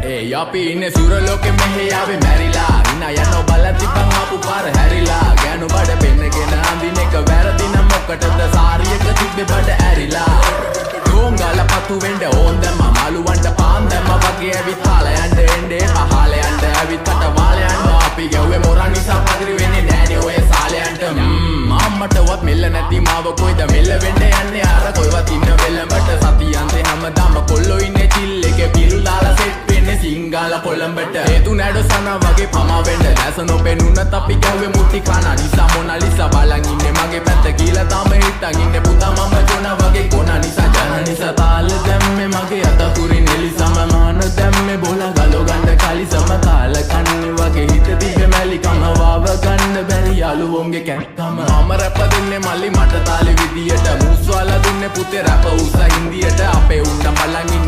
ඒ අපි ඉන්නේ සුර ලෝකෙ, මෙහෙ ආවේ මැරිලා. ඉනා යනෝ බල තිබ්බන් ආපු පාර හැරිලා. ගෑනු බඩ පෙන්නගෙන අඳින එක වැරදි නම් මොකටද සාරියක තිබ්බේ බඩ ඇරිලා? ඩෝංගාල පතු වෙන්න ඕන් දැම්මා, මාළුවන්ට පාන් දැම්මා වගේ ඇවිත් හාලා යන්න එන්න එපා. හාලා යන්න ඇවිත් කට වාලා යන්න. අපි ගැව්වේ මොරා නිසා පගරි වෙන්නේ නෑනේ ඔය සාලයන්ට. අම්මටවත් මෙල්ල නැති මාව කොයිද මෙල්ල වෙන්න යන්නේ? අර කොයිවත් ඉන්න වෙලඹට. සතියන්තේ හැමදාම කොල්ලෝ ඉන්නේ චිල් එකේ, පිළු දාලා සෙට් වෙන්නේ සිංගාල කොළඹට. හේතු නෑඩෝ සනා වගේ පමා වෙන්න. දැස නොපෙනුනත් අපි ගැව්වේ මුට්ටි කන නිසා. මොනාලිසා බලන් ඉන්නේ මගේ පැත්ත කියලා තාම හිතන් ඉන්නේ පුතා මම ජොනා වගේ කොනා නිසා. ජන නිසා තාල දැම්මේ මගේ අත තුරින් එලිසම. මාන දැම්මේ බෝලා ගලෝ ගන්න කලිසම. කාල කන්නේ වගේ හිත තිබ්බේ මැලිකම. වාව ගන්න බැරි යාළුවෝන්ගේ කැක්කම. මම රැප දෙන්නේ මල්ලි මට තාලෙ විදියට. මුස්වාලා දුන්නේ පුතේ රැප උස හින්දියට. අපේ උන්ට බලන් ඉන්න.